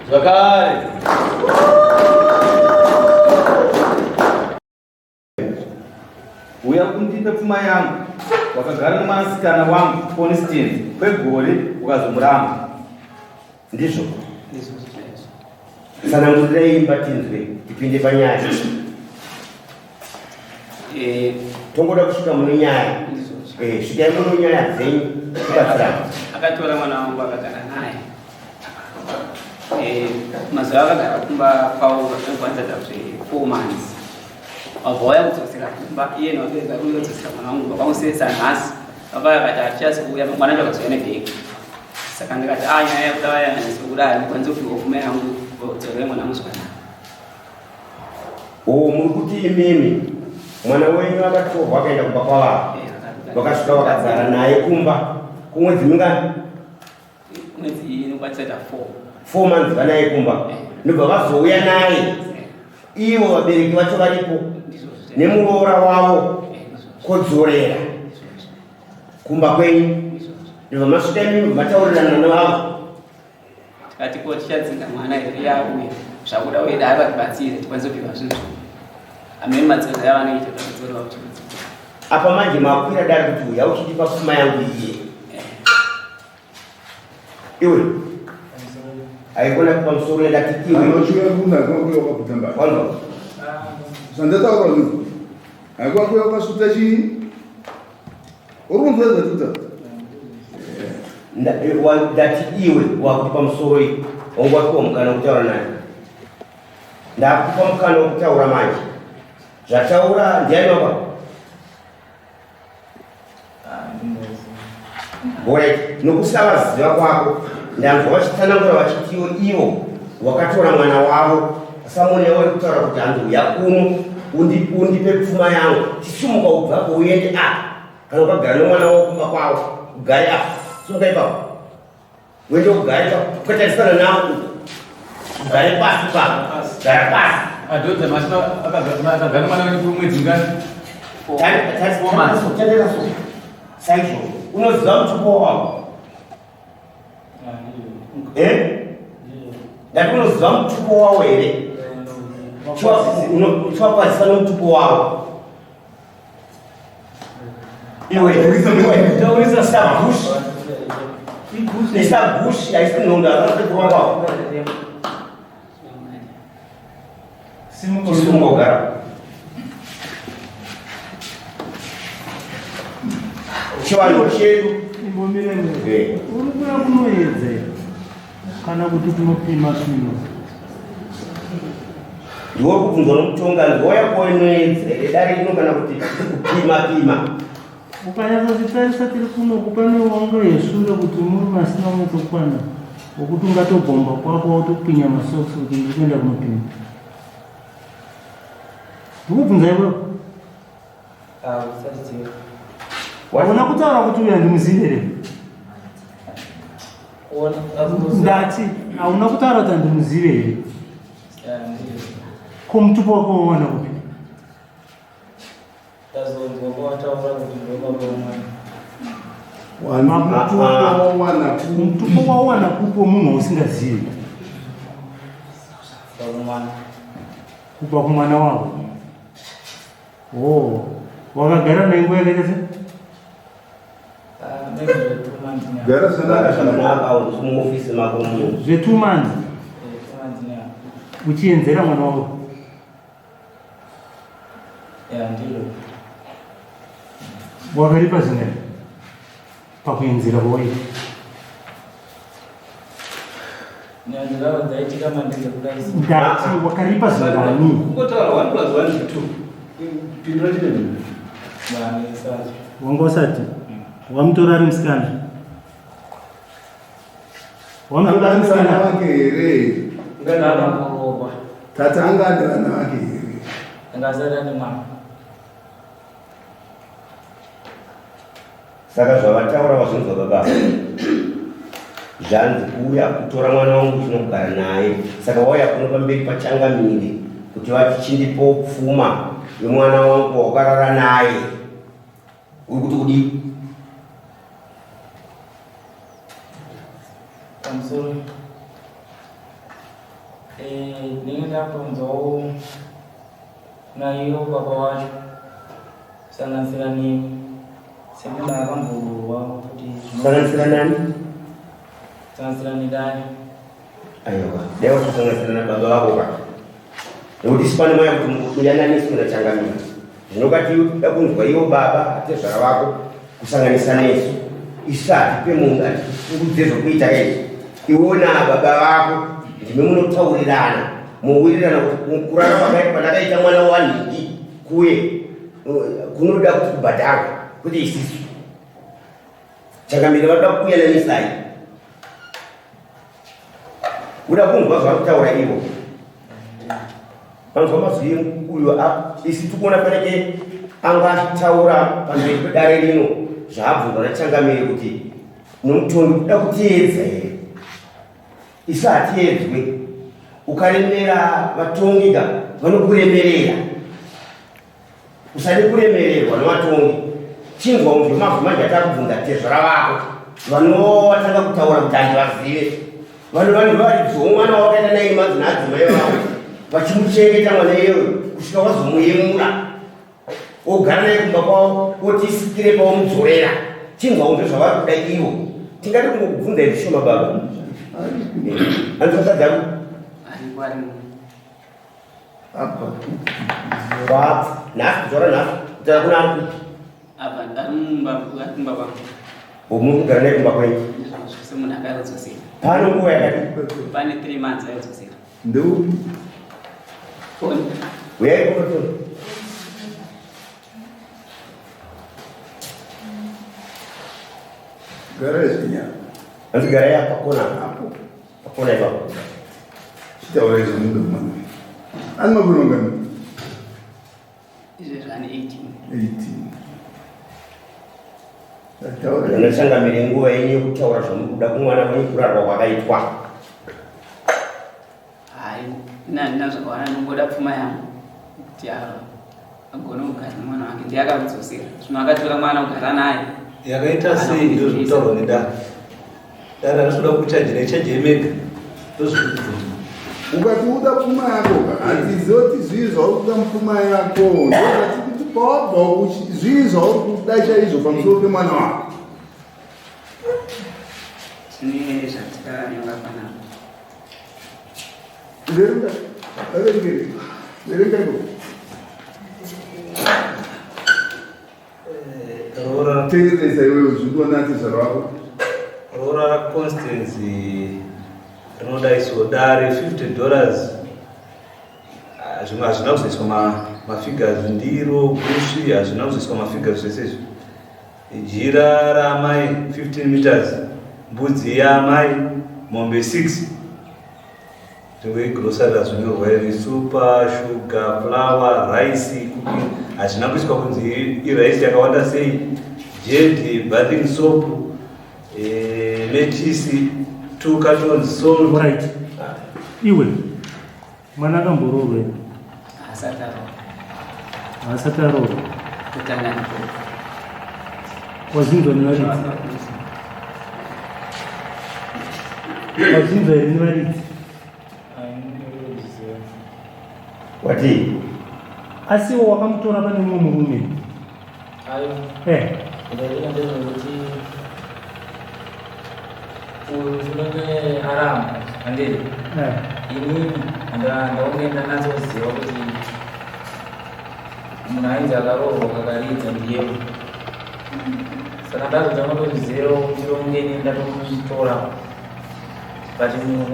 Zvakare. Uya undipe pfuma yangu wakagara nemwanasikana wangu Constance kwegore ukazomuramba. Ndizvo. Tsanangurirai imba tinzwe tipinde panyaya. Eh, Tongoda kusvika mune nyaya. ndizvozvo. Eh, svikai muno nyaya dzenyu tibatsirane. Akatora mwana wangu akagara naye. Eh, mazuva akagara kumba kwavo vakwanisa kuti 4 months. Wabva wauya kudzosera kumba iye nevabereki vake uye kudzosera mwana wangu vakamusetsa nhasi. Baba vakati hatichasi kuuya mwana wacho akazouya nebhegi. Saka ndikati ah nyaya yakuda vaya handisi kuda handikwanisi kupiwa pfuma yangu dzorere mwana wangu zvakanaka. Oh, muri kuti imimi mwana wenyu akatorwa akaenda kumba kwavanhu Eh, vakasvika vakadzara naye kumba kumwedzi mingani? Mwedzi inokwanisa kuita 4. 4 months vanaye kumba ndobva vazouya naye ivo vabereki vacho varipo Ndizvozvo. nemuroora wavo Eh, ndizvozvo. kodzorera Ndizvozvo. kumba kwenyu Ndizvozvo. ndobva masvika imimi mataurirana navavo Tikati ko tichadzinga mwana here yauya zvakuda uye dai vatibatsire tikwanise kupiwa zvinhu zvedu. Amene madziro avanoita takadzorera kuti apa manje makwira dare kuti uya uchitipa pfuma yangu iye iwe haikona kupa musoro ndati iwe Anochiuya kuna kuya wakabvita mbari. wanzwa Zvandataura zvinhu. Haikuwa kuya wakasvuta chii? Uri kunzwa zvatuta? Ndati iwe wakuti pamusoro iyi wangu wapiwa mukana wekutaura naye ndakupa mukana wekutaura manje zvataura ndiani baba Alright, nokusavaziva kwako ndanzwa vachitsanangura vachitiwo ivo wakatora mwana wavo samoni yauri kutaura kuti hanzi uya kuno undipe pfuma yangu chisumuka ubvapo uende apa kana ukagara nemwana wako kumba kwavo ugare apa sumuka ipapo uende ugare ipapo ukatarisana navo uko ugare pasi papo gara pasi Adhodza masina akagara mwana wenyu kwemwedzi mingani? Tarisa saizvozvo unoziva mutupo wavo Eh? Ndati unoziva mutupo wavo here? Chiwakwazisa nomutupo wavo. Iwe, iwe, isa gushi. Isa gushi, haisi nhondo, haisi kwavo. Chisunga ugara. Chivanhu chedu. Imbomire mire. Eh. Uri kuya kunoedza here? Kana kuti kunopima pima. Ndiwe uri kubvunzwa nomutonga ndiwoya koinoedza here dare rino kana kuti kupima pima. Ukanyatsozvitarisa tiri kunoku pane wanga yeshure kuti muri masina unyatsokwana wokuti ungatobhomba kwako wotokwinya masokisi kuti ndiri kuenda kunopima. Ndikubvunza iwewe. Waona kutaura kuti uyu handimuzivi here? Ndati hauna kutaura kuti handimuzivi here? Ko mutupo wako wawana kupi? Ndazonzwa kwawataura kuti ndobaba wamwana. Mutupo wawana ku. Mutupo wawana kupi wemunhu wausingazivi? Baba mwana. Kubva kumwana wako. Oh, wakagara naye nguva yakaita sei? Ah, maybe 2 months now. Gara zvakanaka. Zvakanaka muofisi mako muno. Zve 2 months Eh, 2 months now. uchienzera mwana wako. Yeah, ndilo. Wakaripa zvingani pakuenzera kwawaita? Nyaya dzavo dzaitika mandedze kudai. Ndati wakaripa zvingani? Kungotaura 1 plus 1 is 2. Pindura chete. Vanisati. Wanga usati wamutora ari musikana. Wamutora ari Vana musikana. vake here? Ndakamboroorwa. Tata anga ane vana vake here? Ndingasati ane mwana. Saka zvavataura vazvinzwa baba, zvanzi kuuya kutora mwana wangu chinogara naye. Saka wauya kuno pamberi pachangamire kuti vati chindipo pfuma yemwana wangu wawakarara naye, uri kuti kudii? Pamusoro. Ndinenge ndakunzwawo naiwo baba wacho kusanganisira nemi semunhu akamboroorwa kuti Kusanganisira nani? Kusanganisira nedare. Aiwa, dai wachosanganisira nababa vako ka, nekuti isu pane maya kuti muyananiswe nachangamire. Zvinokati da kunzwa iwo baba atezvara vako kusanganisa nesu, isu hatipe munhu atikurudze zvokuita izvi. Iwo nababa vako ndimi munotaurirana mowirirana kuti kurara kwandakaita mwana wanhiki kuye kunoda kuti kubhadharwa, kuti isisu changamire vanoda kuyananisai. Uda kunzwa zvari kutaura ivo, vanzwa mazwi uyo. Isi tikuona panenge anga achitaura pamberi pedare rino zvaabvunzwa nachangamire kuti nomutongi kuda kutiedza here? Isu hatiedzwe. Ukaremera vatongi ka, vanokuremerera. Usade kuremererwa nevatongi. Chinzwa unzwe mavhu manje atakubvunza tezvara vako vanovatanga kutaura kuti handivazive. Vanhu vanhu varidziwo mwana wakaita naye manzi naadzimai vavo vachimuchengeta mwana iyeyo kusvika wazomuyemura, ogara naye kumba kwavo, otisikire pawomudzorera. Chinzwa unzwe zvavari kuda ivo. Tingati kungokubvunza zvishoma baba. Anzvakadzaru Ariko, ari Apa. Wabva nhasi kudzora nhasi kutaura kuna ari kupi? Apa ari mumba, ari kumba kwangu. Muri kugara naye kumba kwenyu? Ndizvozvo, semunhu akarodzosera. Pano nguva yakati? Pane 3 months ayodzosera. Ndeupi? Tony. Uyai kuno. Gara zvinya. Anzi garai apa pakona. Apo. Pakona ipapo. Chitaura izvo muda mwana. Ani makore mangani? Izvezvi ane 18. 18. Taura. Anochangamire, nguva yenyu yekutaura zvamuri kuda kumwana wenyu kurarwa kwakaitwa. Hayi, ina zvakawana, ndingoda pfuma yangu kuti agone kugara nemwana wake. Ndiye akamudzosera, zvino akatora mwana kugara naye. Yakaita sei? Ndo zvekutaurwa nedare. Dare harisi kuchajira, ichajire mega, ndozvekubvunza. Ukati uda pfuma yako ka, hatizivi kuti zvii zvauri kuda mupfuma yako. Ndozvati kuti pawabva zvii zvauri kuda chaizvo pamusoro pemwana wako. Tine zvatikanyora panapa. Verenga, verengere, verenga iko. Roora. Teeresa iwewe zvindiona tezvara wako. Roora Constance rinoda iso dare $50. Ah, zvimwe hazvina kuzoiswa mafigures, ndiro, gusvi, hazvina kuzoiswa mafigures zvese izvi. Jira raamai 15 meters, mbudzi yaamai, mombe 6, zvimwe igrocery hazvinyorwa iri, super, sugar, flour, rice, cooking hazvina kuiswa kunzi irice yakawanda sei, jedi, bathing soap, mechisi, two cartons, salt. Right, iwe, mwana akamboroorwa here? Asati aroora. Haasati aroorwa? Kutanga niko. Wazinzwa nevaridzi? Wazinzwa here nevaridzi? Ndinoziva. Wati? Asiwo wakamutora pane mumwe murume? Ayo. Zvaitika ndezvekuti uyu unenge aramba, handiri? Inini ndaunge ndanatsoziva kuti munhu ainzi akaroorwa kakaridza ndiyewo, saka ndazotanga kuzvizivawo kuti ronge ini ndatomutora. But munhu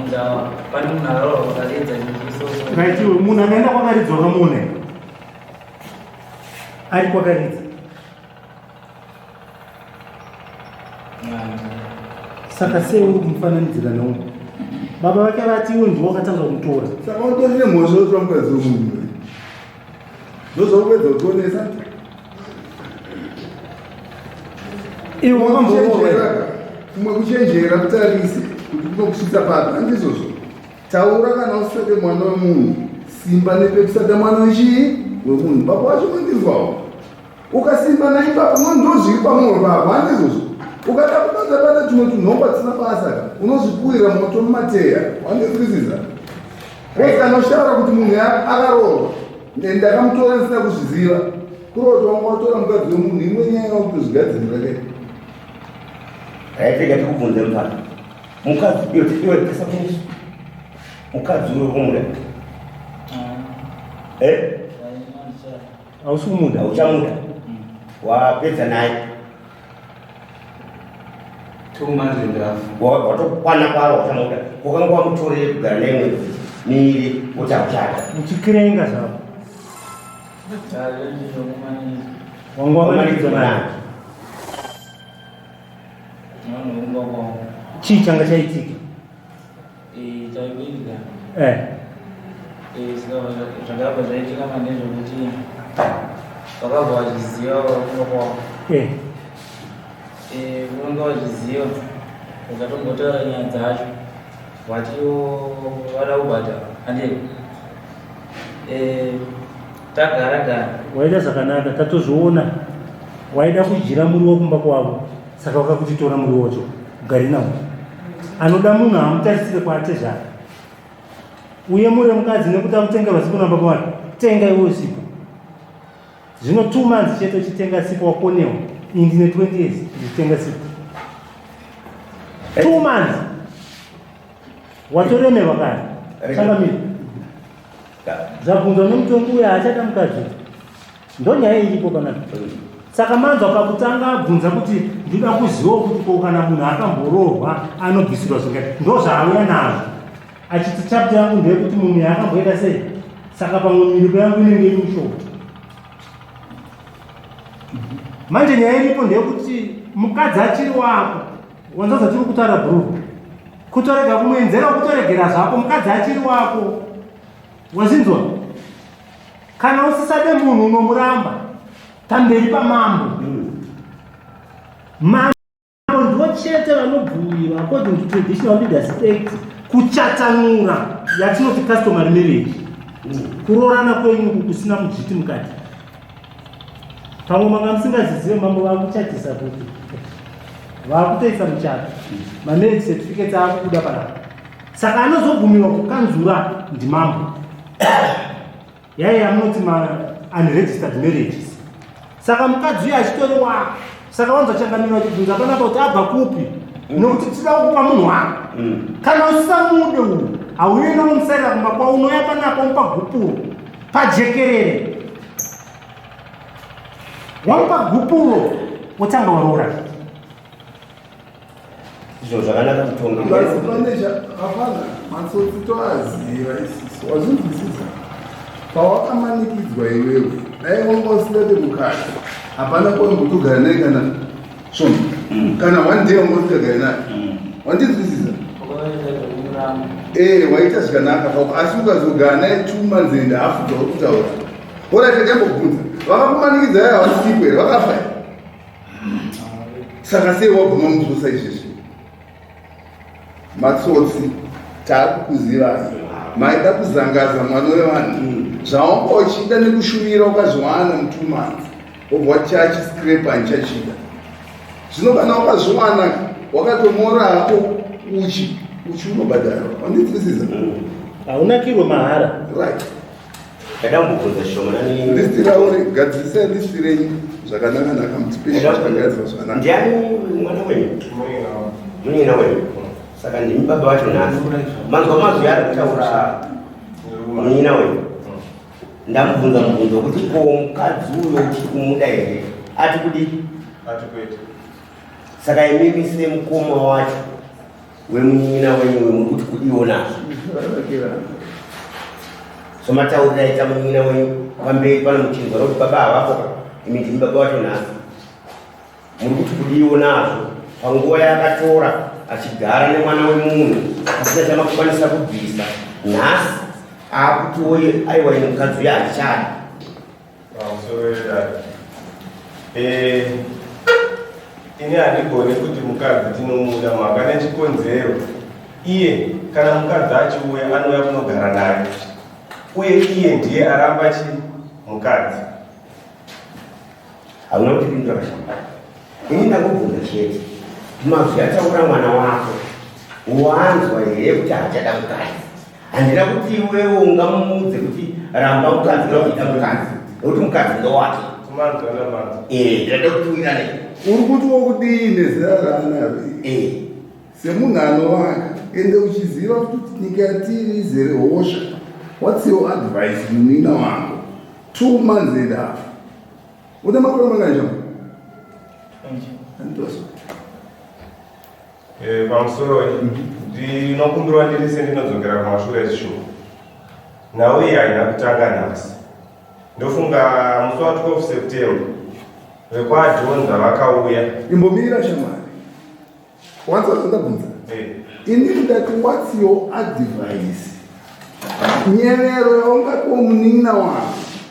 pane munhu akaroorwa kwakaridza chichisoso. Right, iwe munhu akaenda kwakaridza wakamuona here? Ari kwakaridza. Saka sei uri kumufananidzira neumwe? Baba vake vati iwe ndiwe wakatanga kumutora. Saka utori nemhosva yokutora mukadzi wemunhu iwe. Ndozvaupedza kutionesa. Iwe wakamboroorwa here? Kumwe kuchenjera kutarise kuti kunokusvitsa papi handizvozvo. Taura kana usisade mwana wemunhu simba nepekusada mwana wechii wemunhu. Baba wacho mandinzwawo. Ukasimba naipapa no ndozviri pamwoyo pako handizvozvo. Ukada kubata bata tumwe tunhomba tisina basa unozvipuwira moto mumateya wandinzwisisa. Because kana uchitaura kuti munhu akaroorwa ndakamutora ndisina kuzviziva kuroti wanga watora mukadzi wemunhu imwe nyaya yakutozvigadzirira kai. Right, rega tikubvunze mfana. Mukadzi iwe iwe kasakuniswa. Mukadzi uri kumuda. Eh? Hausi kumuda. Hauchamuda. Wapedza naye. 2 months and a half. Watokwana kwaro hauchamuda. Wakanga wamutorere kugara naye mwedzi miiri kuti hauchada. Uchikirenga zvako. Wanga wamanikidzwa naye. Chii changa chaitika? Chaitika. Eh. Zvakabva zvaitika manje zvekuti vakabva vazviziva vakumba kwavo. Eh. Unonga vazviziva ukatombotaura nyaya dzacho vatiwo vada kubhadhara handei tagara gara. Waita zvakanaka tatozviona waida kudyira muriwo kumba kwavo saka wakakuti tora muriwo wacho ugare nawo. Anoda munhu hamutarisire kwaatezvara uye mure mukadzi nekuti akutengerwa sipo nababa wake tenga iwe sipo. Zvino 2 months chete uchitenga sipo wakonewa. Ini ndine 20 years ndichitenga sipo. 2 months watoremerwa kare. Changamire. Zvabvunzwa nemutongi uya haachada mukadzi. Ndonyaya iripo panapa. Saka manzwa pakutanga abvunza kuti ndinoda kuzivawo kuti ko kana munhu akamboroorwa anobvisirwa zvingati. Ndozvaauya nazvo. Achiti chapter yangu ndeyekuti munhu yaakamboita sei. Saka pamwe miripo yangu inenge iri mushoma. Manje nyaya iripo ndeyekuti mukadzi achiri wako. Wanzwa zvatiri kutaura bro. Kutorega kumuenzera kutoregera zvako mukadzi achiri wako. Wazinzwa? Kana usisade munhu unomuramba pamberi pamambo. Mambo ndivo chete vanobvumirwa according to Traditional Leaders Act kuchatanura yatinoti customary marriage. Kuroorana kwenyu uku kusina mudzviti mukati. Pamwe manga musingazizive mambo vakuchatisa kuti vakutoisa muchato. Mamarriage certificates akubuda panapa. Saka anozobvumirwa kukanzura ndimambo. Yaiya yamunoti ma unregistered marriages. Saka mukadzi uyu achitori wako. Saka wanzwa changamiro achibvunza panapa kuti abva kupi? Nokuti tida kupa munhu wako. Kana usisamude uyu, hauye nomumusarira kumba kwao, unouya panapa umupa gupuro pajekerere. Wamupa gupuro wotanga waroora. Izvo zvakanaka mutongi. Basi pane hapana matsotsi toaziva isusu wazvinzwisisa pawakamanikidzwa iwewe dai wanga usingade mukadzi hapana kwaumbotogara naye kana svondo kana one day wanga usingagare naye wandinzwisisa Eh, waita zvakanaka pako asi ukazogara naye 2 months and half dzauri kutaura ora takambobvunza vakakumanikidza yaya havasipo here vakafa here Saka sei wabvuma mudzosa izvezvi? Matsotsi taakukuzivai. Maida kuzangaza mwana wevanhu. Zvawanga uchida nekushuvira ukazviwana mu 2 months. Wobva wati chachiscraper handichachida. Zvino kana wakazviwana wakatomora hako uchi, uchi unobhadharwa. Wandinzwisisa? Haunakirwe mahara. Right. Ndakambobvunza shoma nani. List rauri gadzirisai list renyu zvakanaka naka mutipe zvakagadzirwa zvakanaka. Ndiani mwana wenyu? Munin'ina wenyu. Saka ndimi baba vacho nhasi. Manzwa mazwi ari kutaura munin'ina wenyu. Ndamubvunza mubvunzo wekuti ko mukadzi uyo uchiri kumuda here? Ati kudii? Ati kwete. Saka imimi semukoma wacho. Wemunin'ina wenyu uyu muri kuti kudiwo nazvo so matauriro aita munin'ina wenyu pamberi pano muchinzwa nokuti baba havapo imi ndimi baba vacho nhasi muri kuti kudiwo nazvo panguva yaakatora achigara nemwana wemunhu asina chamakukwanisa kubvisa nhasi akutiwoye aiwa ini mukadzi uye handichadi. Pamusoro wedare. Eh, ini handigone kuti mukadzi tinomuda mhaka nechikonzero. Iye kana mukadzi achiuya anouya kunogara naye. Uye iye ndiye aramba chi mukadzi. Hauna kutipindura kashamba. Ini ndangobvunza chete. Mazwi ataura mwana wako wanzwa here kuti haachada mukadzi? Handina kuti iwewe ungamuudze kuti ramba mukadzi kana kuita mukadzi nekuti mukadzi ndowake. Eh, ndinoda kuti uwirane. Uri kuti wokudii nezera raanaro Eh. Semunhu anovaka ende uchiziva kuti nyika yatiri izere hosha, what's your advice munin'ina wako? 2 months and half. Une makore mangani chamo? Anditoswa. Eh, pamusoro ndinokumbirwa ndiri sendinodzokera kumashure zvishuwa. Nhau iyi haina kutanga nhasi. Ndofunga musi wa12 September vekwadhonza vakauya. Imbomira shamwari. Wanzwa zvandabvunza? Eh. Ini ndati what's your advice? Nyevero yaungapiwa munin'ina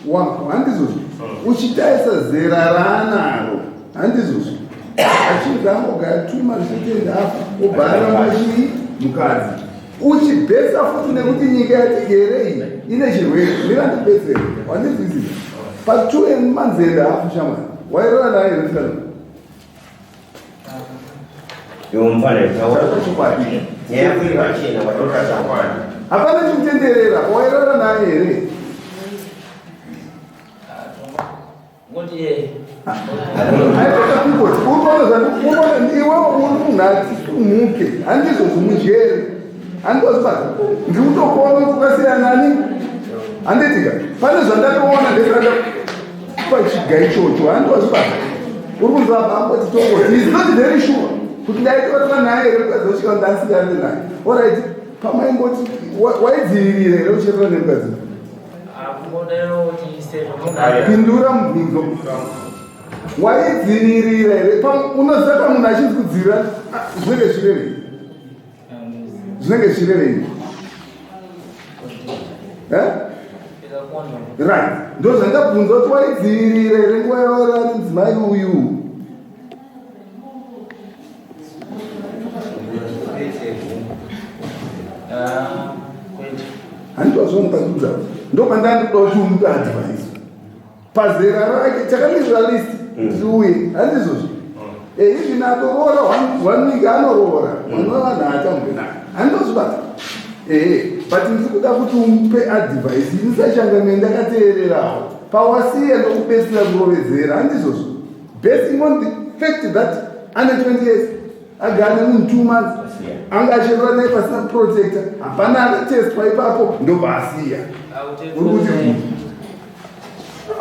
wako handizvozvo? Uchitarisa zera raanaro, handizvozvo? Achinzi angogara 2 months and half obva aramba chii mukadzi. Uchibhesa futi nekuti nyika yatigere iyi ine chirwere. Mira ndibetsere, wandinzwisisa? Pa 2 months and half shamwari, wairara naye here musikana? Iwe mufana taura Chokwadi. Nyaya yako iri pachena wataura chokwadi. Hapana chimutenderera, wairara naye here? Ngoti ye. Aitoka kungoti urikuona zvandikuona iwewe uri munhu atisumuke handizvo zvomujeri handozvibata ndiri kutokuona kuti ukasiyana nani handitika pane zvandatoona ndezvanda pachiga ichocho handozvibata uri kunzwa bambo titongoti is not very sure kuti ndaitorana naye here mukadzi osvika ndasikane naye. Alright, pamaimboti waidzivirira here uchirara nemukadzi? Kungodero kuti sezvo munhu Aya. Pindura mubvunzo. Waidzivirira here? Unoziva ka munhu achinzi kudzivirira, ah, zvinenge zvirevei? Zvinenge zvirevei? Eh? Right, ndo zvandabvunza kuti waidzivirira here nguva yawarara nemudzimai uyu? Kwete. Handitwazvomukazudza ndo pandandikuda kuti umupe advice pazera rake takamirira list tiuye handizvozvo? Even atoroora one week anoroora mwana wevanhu haatambe naye handozvibata. Ehe, but ndiri kuda kuti umupe advice inisachangamire ndakateererawo pawasiya ndokubetsera kurovedzera handizvozvo? Basing on the fact that ane 20 years agara nemunhu 2 months anga achirora naye pasina kuprotecta hapana akatestwa ipapo ndopaasiya uri kuti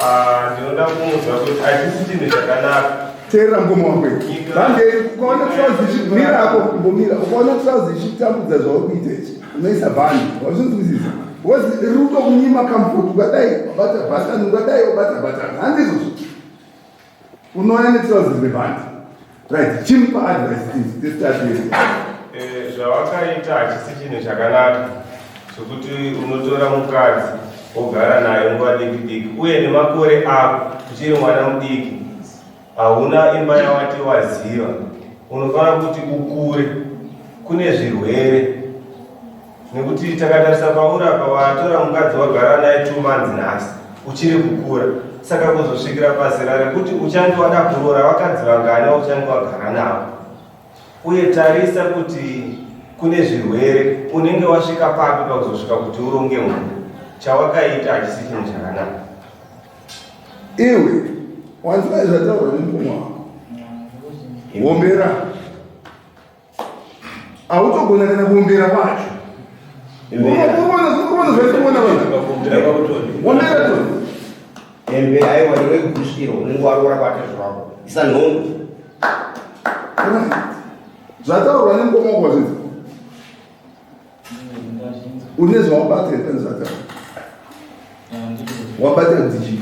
Ah, ndinoda kumuudza kuti hachisi chinhu chakanaka. Teerera mukoma wako vamberi ukaona trouser ichimirako imbomira ukaona trouser ichitambudza zvauri kuita ichi unoisa bhandi wazvinzwisisa because riri kutokunyima comfort ukadai wabata bhatani ukadai wabata bhatani handizvozvo unouya netrousers rebhandi. Right, chimupa advice tistart. Eh, zvawakaita hachisi chinhu chakanaka zvokuti unotora mukadzi wogara naye nguva diki diki uye nemakore ako uchiri mwana mudiki hauna imba yawati waziva unofanira kuti ukure kune zvirwere nekuti takatarisa pauri apa watora mukadzi wagara naye 2 months nhasi uchiri kukura saka kuzosvikira pazera rekuti uchange wada kuroora vakadzi vangani vauchange wagara navo uye tarisa kuti kune zvirwere unenge wasvika papi pakuzosvika kuti uronge munhu chawakaita hachisi chinhu chakanaka. Iwe wanzwa zvataurwa nemukoma wako wombera hautogona kana kuombera kwacho urikuona zvaikuona vanhu wombera to. Embe aiwa iwe gusviro unenge waroora kwatezvo wako isa nhongo. Right. Zvataurwa nemukoma wako zvidzi. Une zvawabata here pane zvataura? Wabata kuti chii?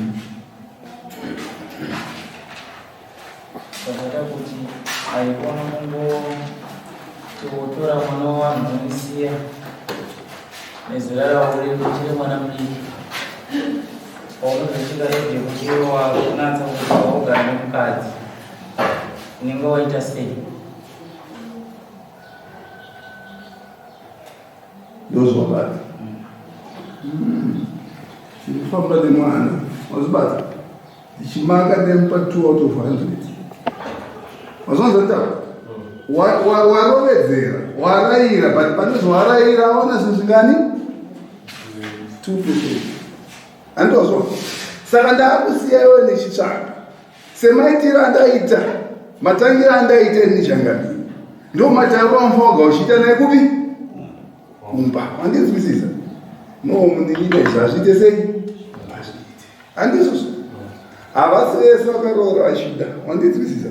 Zvakaita kuti haikona kungoti wotora mwana wavanhu womusiya nezera rauri uchiri mwana mudiki paunozosvika age yekuti iwe wakunatsa kuti waugara nemukadzi unenge waita sei? Ndozvabata. Tinofamba nemwana. Wazvibata? Ndichimaka nemupa 2 out of 100. Wazvanza taura? Warovedzera, warayira, but pane zvawarayira waona zvinhu zvingani? 2%. Handizvo? Saka ndaakusiya iwe nechitsvaga. Semaitiro andaita, matangiro andaita ini changamire. Ndo matauro amufaga uchiita naye kupi? Kumba. Wandinzwisisa? No, munin'ina izvi hazviite sei? Hazviite. Handizvozvo. Havasi vese vakaroora vachida. Wandinzwisisa?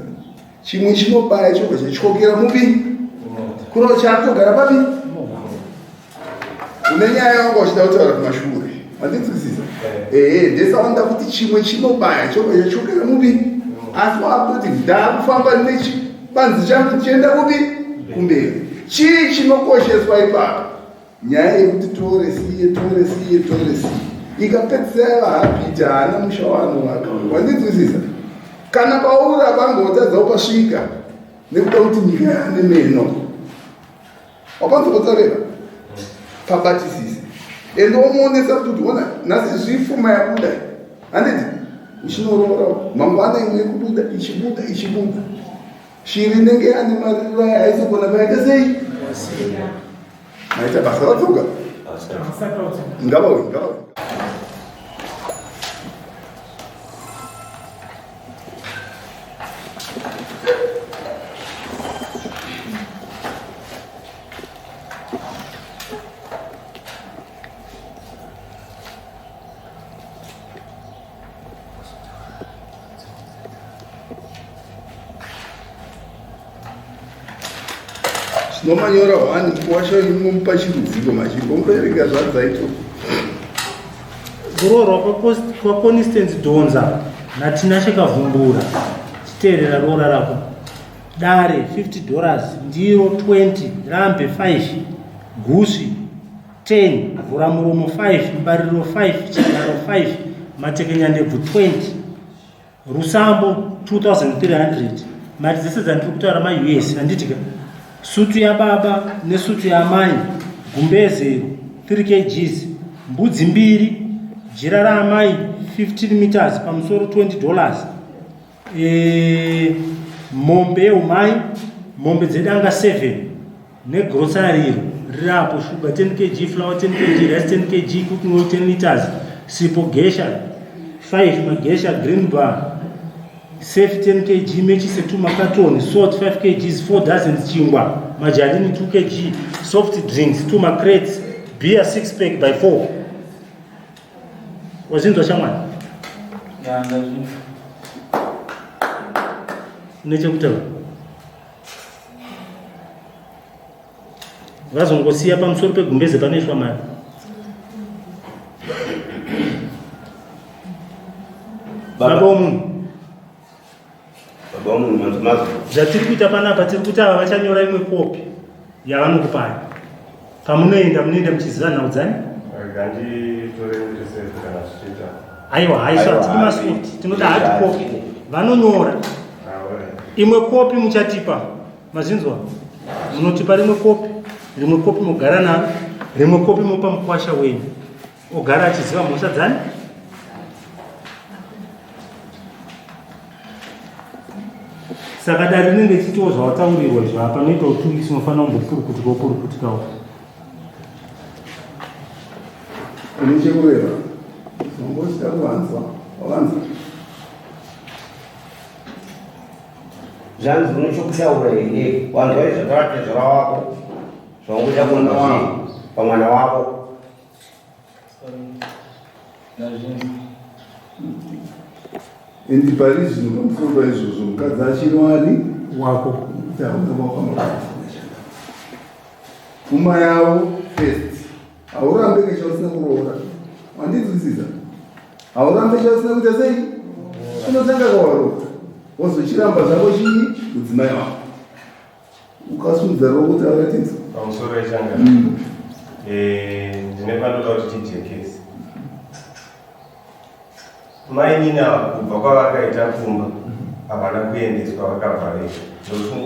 Chimwe chinobaya chobva chatyokera mupi? Kuno chaakutogara papi? Une nyaya yawanga uchida kutaura kumashure. Wandinzwisisa? Ehe, ndesawanda kuti chimwe chinobaya chobva chatyokera mupi? Asi wakutoti ndakufamba nechibanzi changu tichienda kupi? Kumberi. Chii chinokosheswa ipapo? Nyaya yekuti tore siye, tore siye, tore siye. Ikapedzisa yava habit, haana musha waanovaka. Wandinzwisisa? Kana pauri apa angotadza upasvika nekuda kuti nyika yaane meno. Wapanzwa patsareva? Pabatisise. Ende womuonesa kuti ona nhasi zvifuma yabuda. Handiti? Uchinoroora mangwana imwe ikubuda ichibuda ichibuda. Shiri inenge yane mariro aya haizogona paita sei? Maita basa vadzoka. Ngavauye, ngavauye. Tinomanyora hwani kuwasha imomupa chirudziko machimbomubereka zvadzaito. Kuroorwa kwaConstance Dhonza naTinashe Kavhumbura chiteerera roora rako. Dare 50 dollars, ndiro 20, rambe 5, gusvi 10, vhuramuromo 5, mbariro 5, chigaro 5, matekenyandebvu 20. Rusambo 2300 mari dzese dzandiri kutaura maUS handiti ka sutu yababa nesutu yaamai gumbezero 3 kgs mbudzi mbiri jira raamai 15 meters pamusoro 20 dollars e, mombe yeumai mombe dzedanga 7 Negrocery iro riri apo sugar 10 kg flour 10 kg rice 10 kg cooking oil 10 liters sipo gesha 5 magesha green bar safe 10 kg mechise 2 makatoni salt 5 kgs 4 dozens chingwa majarini 2 kg soft drinks 2 macrates beer 6 pack by 4 Wazinzwa shamwari? Ya, ndazvinzwa. Nechekutaura. Vazongosiya pamusoro pegumbeze panoiswa mari. Baba womunhu. Baba womunhu manzi mazvo. Zvatiri kuita panapa tiri kuti ava vachanyora imwe kopi yavanokupai. Pamunoenda munoenda muchiziva nhau dzani? Aiwa, haiswa tiri masoft, tinoda hard copy. Vanonyora. Imwe kopi muchatipa. Mazvinzwa? Munotipa rimwe kopi, rimwe kopi mogara naro, rimwe kopi mopa mukwasha wenyu. Ogara achiziva mhosva dzani? Saka dare rinenge richitiwo zvawataurirwa izvo apa noita kuti weeks unofanira kumbopurukutika wopurukutikawo. Une chekureva unongosvika kuvanzwa wavanzwa Zvanzi une chokutaura here? Wanzwa izvo tezvara wako zvaungoda kunzwa sei pamwana wako? And pari zvino pamusoro paizvozvo mukadzi achiri wani wako kuti hauna kwakwamapfuma yavo first. Haurambe kechausina kuroora. Wandinzwisisa? Haurambe chausina kuita sei? Unotanga kawaroora. Wozochiramba zvako chii? Mudzimai wako. Ukasimudza ruoko taura tinzwe. Pamusoro wechanga. Ndine panoda kuti tijekese. Mainini ava kubva kwavakaita kumba havana kuendeswa vakabva vega.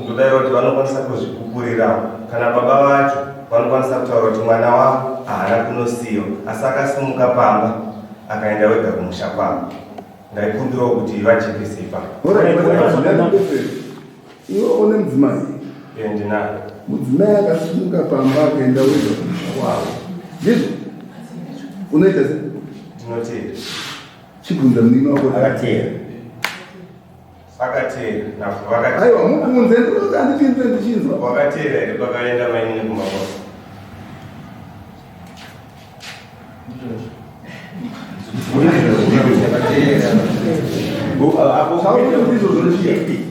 Ndodaira kuti vanokwanisa kuzvipupurirawo. Kana baba vacho vanokwanisa kutaura kuti mwana wavo haana kunosiyiwa asi akasimuka pamba akaenda wega kumusha kwavo. Ndaikumbirawo kuti vajekese ipapo. Iwe une mudzimai? Ndinaye. Mudzimai akasimuka pamba akaenda wega kumusha kwavo. Ndizvo? Unoita sei? Ndinoteera. Chibvunza munin'ina wako. Akateera. Akateera. Napo vakateera. Aiwa, mubvunze ndinoti andipindure ndichinzwa. Wakateera here pakaenda mainini kumba kwavo?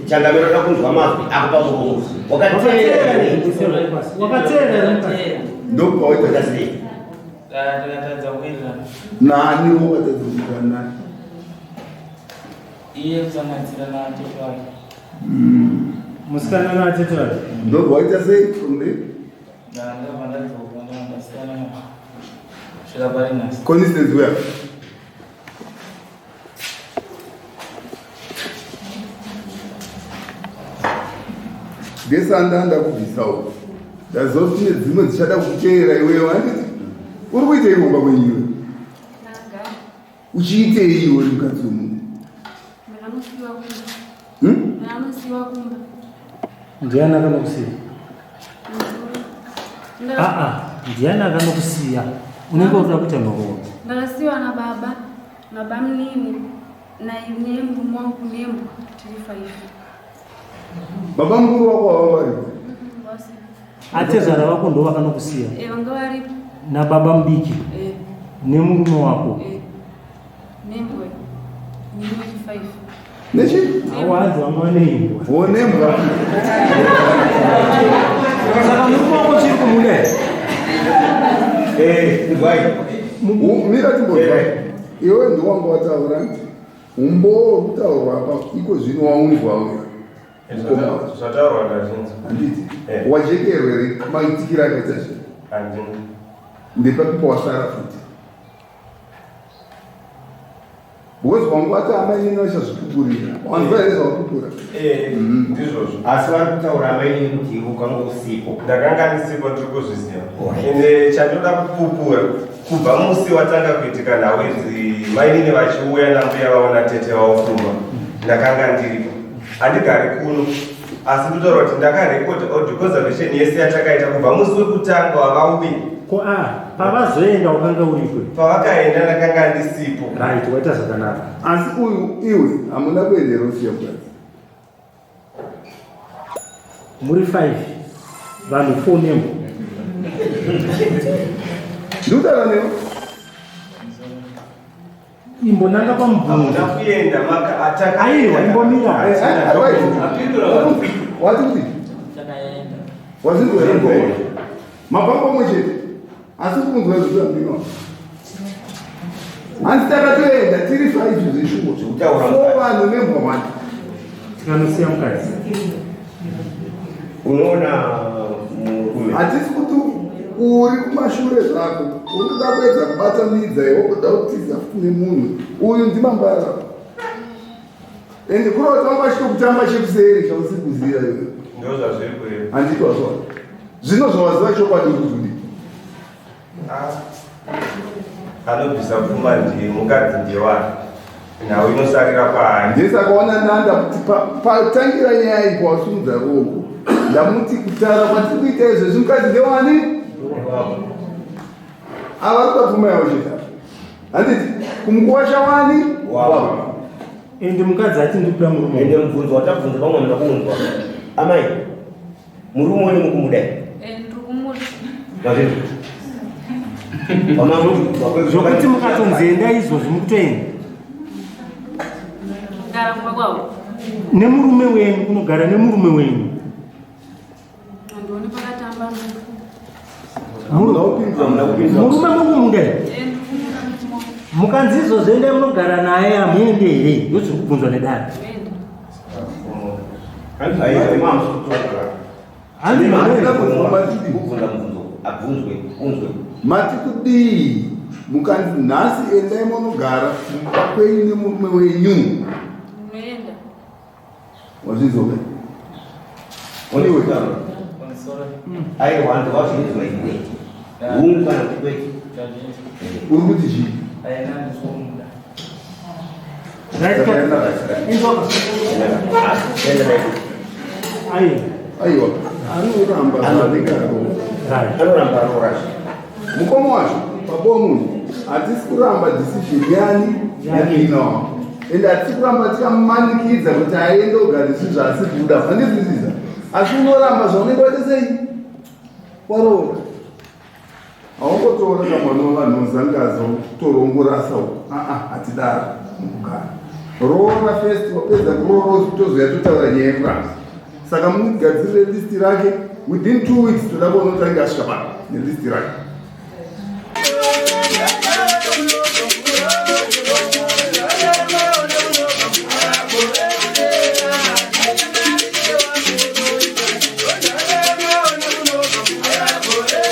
Changamiro da kunzwa mazwi ako pamuromo. Wakateera here? Wakateera here? Ndopawaita sei? Ndakatadza kuwirirana. Nani wakatadza kuwirirana naye? Iye kusanganisira natete wake. Musikana natete wake. Ndobva waita sei from there? Ndakabva ndadzoka ndakasiyana naye. Kusvika pari nhasi. Constance where? Ndesanda ndakubvisawo. Ndaziva kuti kune dzimwe dzichada kukuteera iwewe handiti? Uri kuitei kumba kwenyu iwe? Uchiitei iwe uri mukadzi wemunhu? Ndakanosiiwa kumba. Hmm? Ndakanosiiwa kumba. Ndiani akanokusiya? Nda- Aa, ndiani akanokusiya? Unenge urikuda kuita nhoroondo. Ndakasiiwa nababa, nabamnini, nemurume wangu nembwa tiri 5. Baba mukuru wako wava varipo? Atezvara vako ndo vakanokusiya Eh, vanga varipo. nababa mudiki Eh, nemurume wako. eh. Nembwa. Nembwa 5. Nechi? Awanzi vanga vane imbwa. Oh, nembwa. Saka murume wako chiri kumuda here? Eh, inzwai. Mira timbonzwa. Iwe ndiwanga wataura nti umbowo wekutaurwa apa iko zvino waunzwa uya. Zvataurwa ndazvinzwa. Handiti? Wajekerwa here maitikiro akaita zvinhu? Handina. Ndepapi pawasara futi? Because wangu wati amainini vachazvipupurira. Wanzwa here zvawapupura? Eh, ndizvozvo. Asi vari kutaura amainini kuti iwe ukanga usipo. Ndakanga ndisipo ndiri kuzviziva. Ende chandinoda kupupura kubva musi watanga kuitika nhau idzi mainini vachiuya nambuya vavo natete vavo kumba ndakanga ndiripo. Handigari kuno asi ndotaura kuti ndakarekodha audio conservation yese yatakaita kubva musi wekutanga wavauya. Ko a pavazoenda wakanga uripo? Pavakaenda ndakanga ndisipo. Right, waita zvakanaka. Asi uyu iwe hamuna kuendera usiya mukadzi. Muri 5 vanhu 4 nembwa. Ndikutaura newe. Imbonanga pamubvunzo. Hamuna kuenda maka ataka. Aiwa, imbomira. Wati kuti? Takaenda. Wazinzwa here mukoma? Mabva pamwe chete. Asi kunzwa zvikuya mdino. Hanzi takatoenda tiri 5 zveshuwa. Zvekutaura Four vanhu nembwa one. Tikanosiya mukadzi. Unoona murume. Hatisi kuti uri kumashure zvako. Unoda kuedza kubatanidza iwe kuda kutiza futi nemunhu. Uyu ndimambara. Ende kureva kuti vanga vachitokutamba chekuseri chausiri kuziva iwe. Ndozvazviri kureva. Handiti wazviona. Zvino zvawaziva chokwadi uri kuti udii? Anobvisa pfuma ndiye mukadzi ndiye wake. Nhau inosarira kwaari. Ndesaka waona ndanda kuti patangira nyaya iyi pawasimudza ruoko. Ndamuti kutaura kwatiri kuita izvezvi mukadzi ndewani? Ava vari kuda pfuma yavo chete. Handiti kumukuwasha wani? Wavo. Ende mukadzi ati ndikuda murume. Ende mubvunzo watabvunza pamwe munoda kuunzwa. Amai, murume wenyu mukumuda here? Eh, ndiri kumuda. Mazvinzwa? Zvokuti mukatonzi enda izvozvi mukutoenda. Kugara kumba kwavo. Nemurume wenyu kunogara nemurume wenyu. Handioni pakatamba munhu. Hamuna kupindura. Murume muri kumuda here? Mukanzi izvozvo endai munogara naye hamuende here? Ndozviri kubvunzwa nedare. Mati kudii mukanzi nhasi endai munogara kumba kwenyu nemurume wenyu? Unoenda. Wazvinzwa iwe? Aiwa, ndowazvinzwa iwe. Hungu kana kuti kwete? Uri kuti chii? Aiwa, anoramba zvaanenge aroora. Anoramba aroora. Mukoma wacho, baba womunhu, hatisi kuramba decision yani yakina wako, ende hatisi kuramba tikamanikidza kuti aende ogara zvinhu zvaasiri kuda. Handizwisisa, asi unoramba zvaunenge waita sei waroora. Haungotoona kamwana wevanhu ozangaza torongorasa uko. Aa, hatidaro mukugara. Roora first, wapedza kuroora tozoya totaura nyaya yekuramba. Saka mugadzirire list rake within 2 weeks. Toda kuona kuti ange asvika pano nelist rake.